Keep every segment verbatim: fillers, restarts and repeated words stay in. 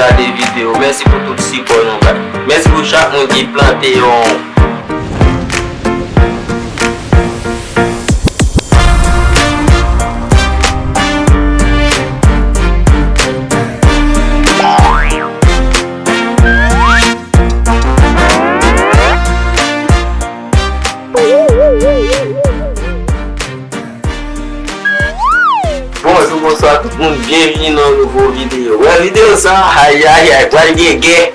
Gade videyo. Mèsi pou tout sipò nou bay. Mèsi pou chak moun ki plante yon Bonjou, bonswa tout moun, byenvini nan yon nouvo videyo. Wè videyo sa, ayayay, pral gen gè.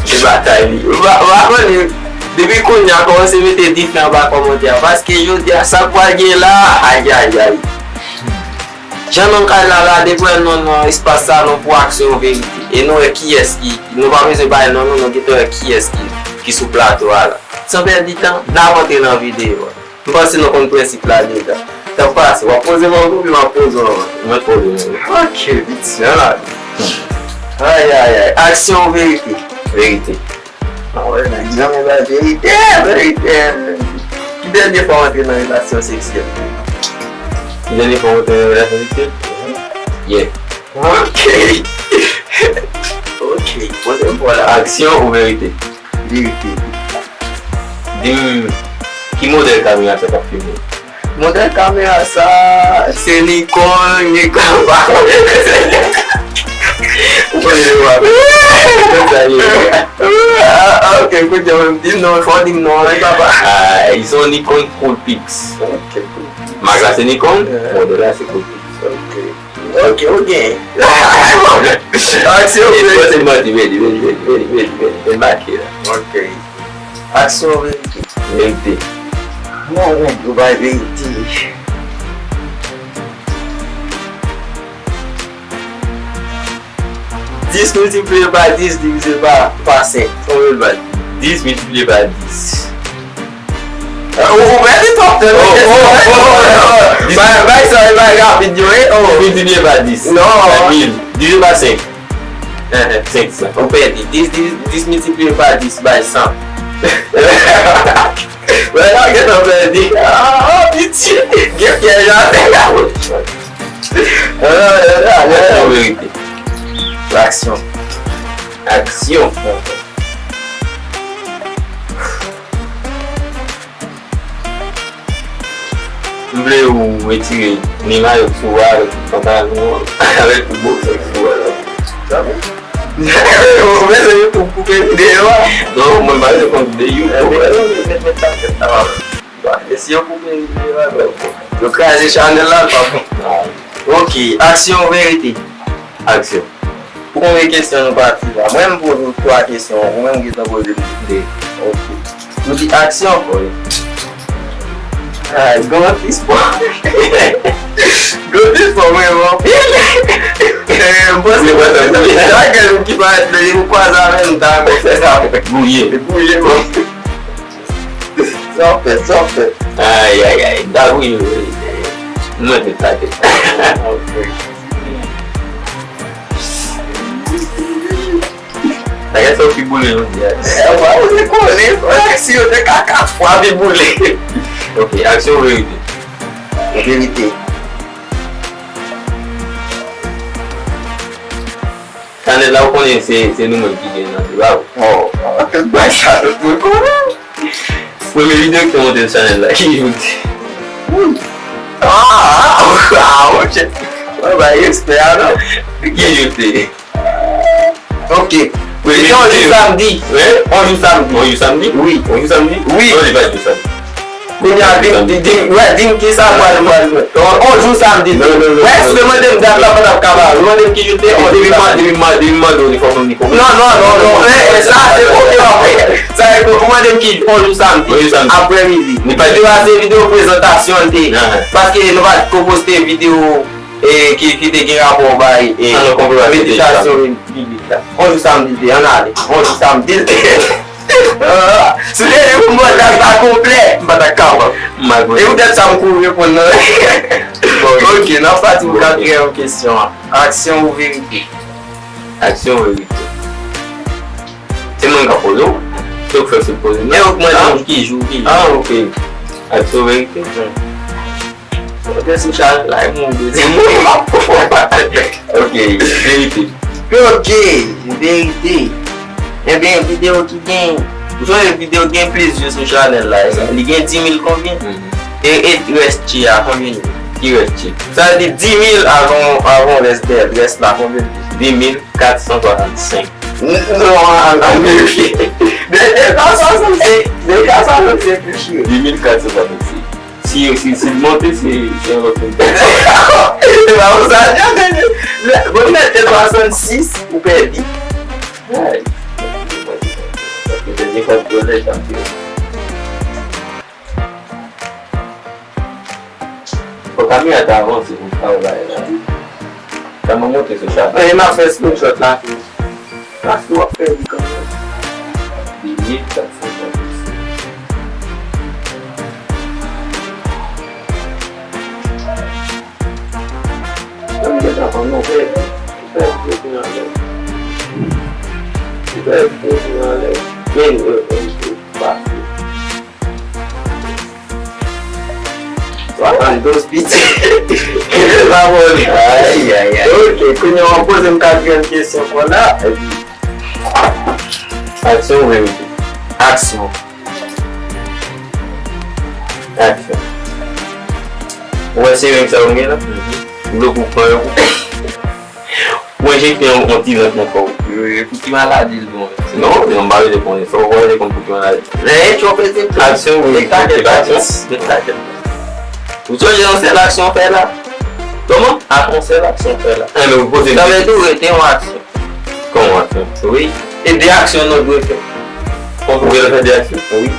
Se batay li. M pa, m pa konnen, depi kounye a kòmanse mete dife anba kòmantè a, paske jodi a sa k pral gen la, ayayay. Jan nou kay la, la depi wè nou nan espas sa, nou pou aksyon verite. E nou wè kiyès ki, nou pa bezwen bay non, nou, nou gentan wè kiyès ki, ki sou plato a la. San pèdi tan, n ap antre nan videyo a. M panse nou konn prensip la deja. Tan pase, w ap poze m yon kou, epi m ap poze w yon lòt. Mwen poze w yon lòt. Ok, piti, ann ale. Ayayay, aksyon ou verite? Verite. A wè, nèg zanmi bay verite, verite. Ki dènye fwa w antre nan relasyon seksyèl? Ki dènye fwa w antre nan relasyon seksyèl? Yè. Ok. Ok, poze m pou la. Aksyon ou verite? Verite. Di m, ki modèl kamera sa k ap filme? Modèl kamera sa, se Nikon, Nikon, pa konnen se Nikon. Ou konnen yo pa konnen. Sa ye. Ah, ah, ok, kounye a menm, di m non, fò w di m non, wi, papa. Ah, ils ont Nikon Coolpix. Ok, Coolpix. Mak la se Nikon, modèl la se Coolpix. Ok. Ok, ou genyen. Aksyon, e, verite. Pase manti, vini, vini, vini, make la. Ok. Aksyon, verite. Verite. Mwen, mwen, ou bay verite. Dis miltipliye pa dis divize pa, pa senk. Konbyen l bay? Dis miltipliye pa dis. Ou, ou pèdi twòp tan nan kesyon. Oh, oh, oh, oh, oh. Bay, bay sa, bay rapid yo, wi. Oh. Miltipliye pa dis. Non. Bay mil. Divize pa senk. Senk san. Ou pèdi. Dis, dis, dis miltipliye pa dis bay san. Wè, la, gentan pèdi. Ah, piti. Gen pyèj atè. Ah, ah, ah, ah. Aksyon, verite? Aksyon. Aksyon. M vle ou retire ni mayo k sou ou a, avèk tout pantalon an, avèk tout bòksè k sou ou a la. Sa bon? Ou bezwen YouTube koupe videyo a? Non, mwen pa bezwen kont de YouTube. Ebyen, met, met sa tèt la, papa. E si yo koupe videyo a, yo kraze chanèl la, l p ap bon. Ok, aksyon ou verite? Aksyon. Pou konbyen kesyon nou pati la? Mwen, m poze w twa kesyon, ou menm ou gentan poze m de. Ok. Nou di aksyon? Wi. Ay, grantis pò. Grantis pò, mwen, mwen. Eh, m panse mwen, se sa, gade m ki parèt la, ou kwaze avè m, ta, mwen fè sa. Gouye. Gouye, mwen. Sa w fè, sa w fè. Ay, ay, ay, dabou yo, mwen te tate. Ok. Bagay sa w pi boule jodi a. Eh, w pa oze kole, frè, si yo te ka kat fwa pi boule. Ok, aksyon ou verite? Verite. Chanèl la, ou konnen se, se nou menm ki gen nan, se pa ou. Oh, tout bagay sa, tout moun konnen. Premye videyo ki te monte sou chanèl la, ki jou l te? Ah, ah, ah, monchè. Mwen bay respè a, non. Ki jou l te? Ok. Premye videyo. Se te yon jou samdi. Wi? Yon jou samdi. Yon jou samdi? Wi. Yon jou samdi? Wi. Non, li pa t jou samdi. Kounye a, di m, di, di m, wè, di m kisa pral, pral jwenn. On, on jou samdi. Non, non, non, wè, non, si w mande m dat la, m pa t ap ka ba ou. Ou mande m ki jou l te, on jou samdi. Depi m, depi m, depi m mande w li, fò m di konbyen. Non, non, non, non. E, e, sa, se kote w ap fè. Sa, e, ou mande m ki on jou samdi. On jou samdi. Aprèmidi. Li pa t jou. Videyo a se videyo prezantasyon l te ye. Ah. Paske nou pa t ko poste videyo, e, ki, ki te gen rapò bay, e, meditasyon biblik la. On jou samdi l te, ann ale. On jou samdi l te. Ah, si w te di pou m ba w dat la konplè, m pa t ap kapab. E poutèt sa m kouri reponn nan. Ok, n ap pati pou katriyèm kesyon an. Aksyon ou verite? Aksyon ou verite? Se mwen k ap poze w? Se ou k fèk sot poze m la? E ou k mande m ki jou, ki jou. Ah, ok. Aksyon ou verite? Wi. Ou te sou chanèl la, e mwen ou bezwen. Ok, verite. Pure J, verite. Ebyen, videyo ki gen, ou sonje videyo gen plis view sou chanèl la, e sa? Li gen dis mil konbyen? E, e rès J a, konbyen li? Ki rès J? Sa vle di dis mil avan, avan rès de, rès la konbyen li? Dis mil kat san swasannsenk. N-, non, an, an verifye. De, de twa swasannsenk, de twa swasannsenk, wi, cheri. Dis mil kat san swasannsenk. Si, si, si l monte, se, se yon lòt moun. Se pa pou sa, bon, mwen te swasannsis, ou pèdi. Ay. Paske te gen kòb dòlè, chanpyon. Fò kamera ta avanse pou m ka wè bagay la. Sa mwen monte sou chak. E m ap fè screenshot la tou. Paske w ap pèdi kanmenm. Di mil kat san swasannsis. Ann gentan pran non, pèdi. Pèdi yo vin anlè. Pèdi yo vin anlè. Men, e, e, e, pase. Swasanndouz piti. Kenbe pa moli. Ay, ay, ay. Ok, kounye a w ap poze m katriyèm kesyon pou la. Epi, aksyon oubyen verite? Aksyon. Aksyon. Ou wè sering sa yo m gen la? Ou vle pou pran yo? Ou enjekte yon, yon ti rant nan kò w. Wi, pou ki maladi l bon? Non, non, m pa rele konnen sa, ou pa rele konn pou ki maladi. Men, twò peze m tou. Aksyon, wi, met lakèt, aksyon. Met lakèt. Ou sonje yon sèl aksyon w fè la? Kòman? Ak yon sèl aksyon w fè la. Enben, ou poze m kesyon. Sa vle di w rete yon aksyon. Kòman aksyon? Wi. E de aksyon nou dwe fè. Ou dwe fè de aksyon? Wi.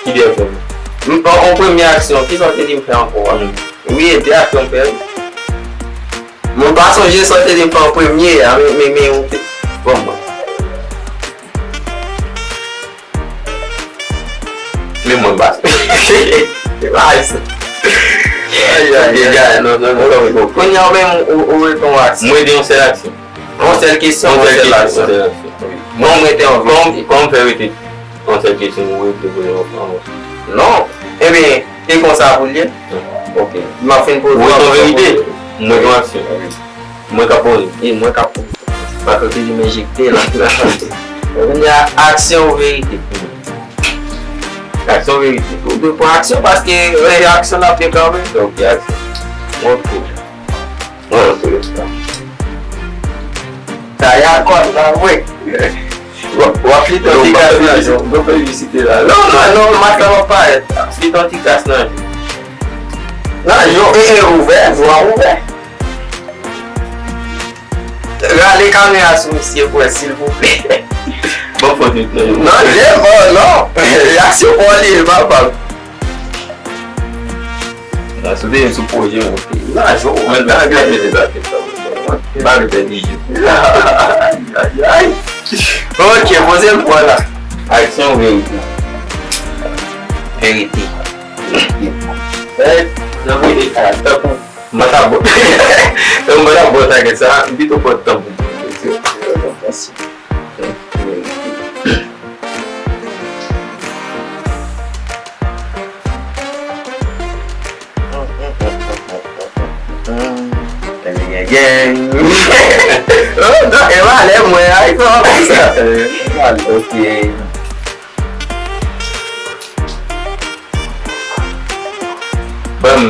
Ki de aksyon? M, an, an premye aksyon, ki sa w te di m fè ankò a? Wi, e de aksyon m fè, wi. Mwen pa sonje sa w te di m fè an premye a, men, men, men, ou te, bon, mwen. Men mwen pa. Se pa sa. Ay, ay, ay. Deja, non, non, non, non, non. Kounye a ou menm, ou, ou reponn aksyon. Mwen te yon sèl aksyon. Yon sèl kesyon, yon sèl aksyon. Yon sèl aksyon, wi. Bon, mwen te yon verite. Kòman, kòman fè rete yon sèl kesyon, ou rete pou yon, yon. Non. Ebyen, e konsa pou l ye? Ok. M ap fin poze yon aksyon. Ou rete yon verite? Mwen te yon aksyon. Wi. Mwen k ap poze. E mwen k ap poze. Paske w te di m enjekte la. Kounye a, aksyon ou verite? Aksyon verite. Ou dwe pran aksyon paske, e, aksyon n ap fè kanmenm. Ok, aksyon. Ok. Sa y a kòd la, wi. W ap, w ap flitan ti kas nan je w. Non, w ap fè piblisite la. Non, non, non, mask la p ap parèt. Flitan ti kas nan je w. Nan je w, e, e, ouvè, je w a ouvè. Rale kamera sou misye pou wè, silvouplè. Bon, fò te nan je w. Nan je w, non. Reaksyon pa w li ye, papa. Nan, si w te vin sou pwojè, mwen te nan je w. Mwen, nan, gade mete zafè sa, mwen. Ba nou pèdi je. Ay, ay, ay. Ok, poze m pwen la. Aksyon ou verite? Verite. Ey, nan verite, a, tankou, m pa ta bò. Tankou m pa ta bò takèt sa, m pito pran tan pou m reflechi. Gang, gang. Oh, non, e valè mwen, ay, kòman sa? Ok. Ban m,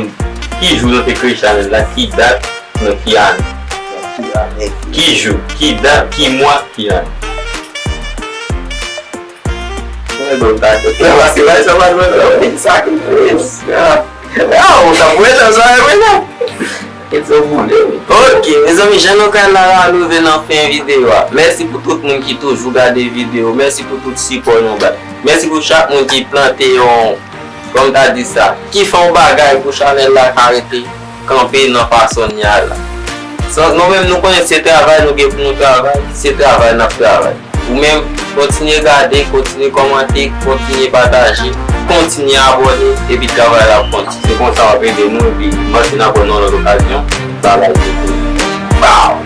ki jou nou te kreye chanèl la? Ki dat? Nan ki ane? Ki jou? Ki dat? Ki mwa? Ki ane? Mwen ban m takèt la, paske bay sa pa jwenn nan men sa ki plis. Ah, ou t ap wè nan zòrèy mwen la. Kèt sa w boule, wi. Ok, mezanmi, jan nou ka la, la, nou rive nan fen videyo a. Mèsi pou tout moun ki toujou gade videyo. Mèsi pou tout sipò nou bay. Mèsi pou chak moun ki plante yon, kòm ta di sa, ki fè yon bagay pou chanèl la ka rete kanpe nan fason l ye a la. San, nou menm, nou konnen se travay nou gen pou nou travay, se travay n ap travay. Ou menm, kontinye gade, kontinye kòmante, kontinye pataje, kontinye abòne, epi travay la ap kontinye. Se konsa w ap ede nou, epi m panse n ap wè nan yon lòt okazyon. Babay pou tout. Pow!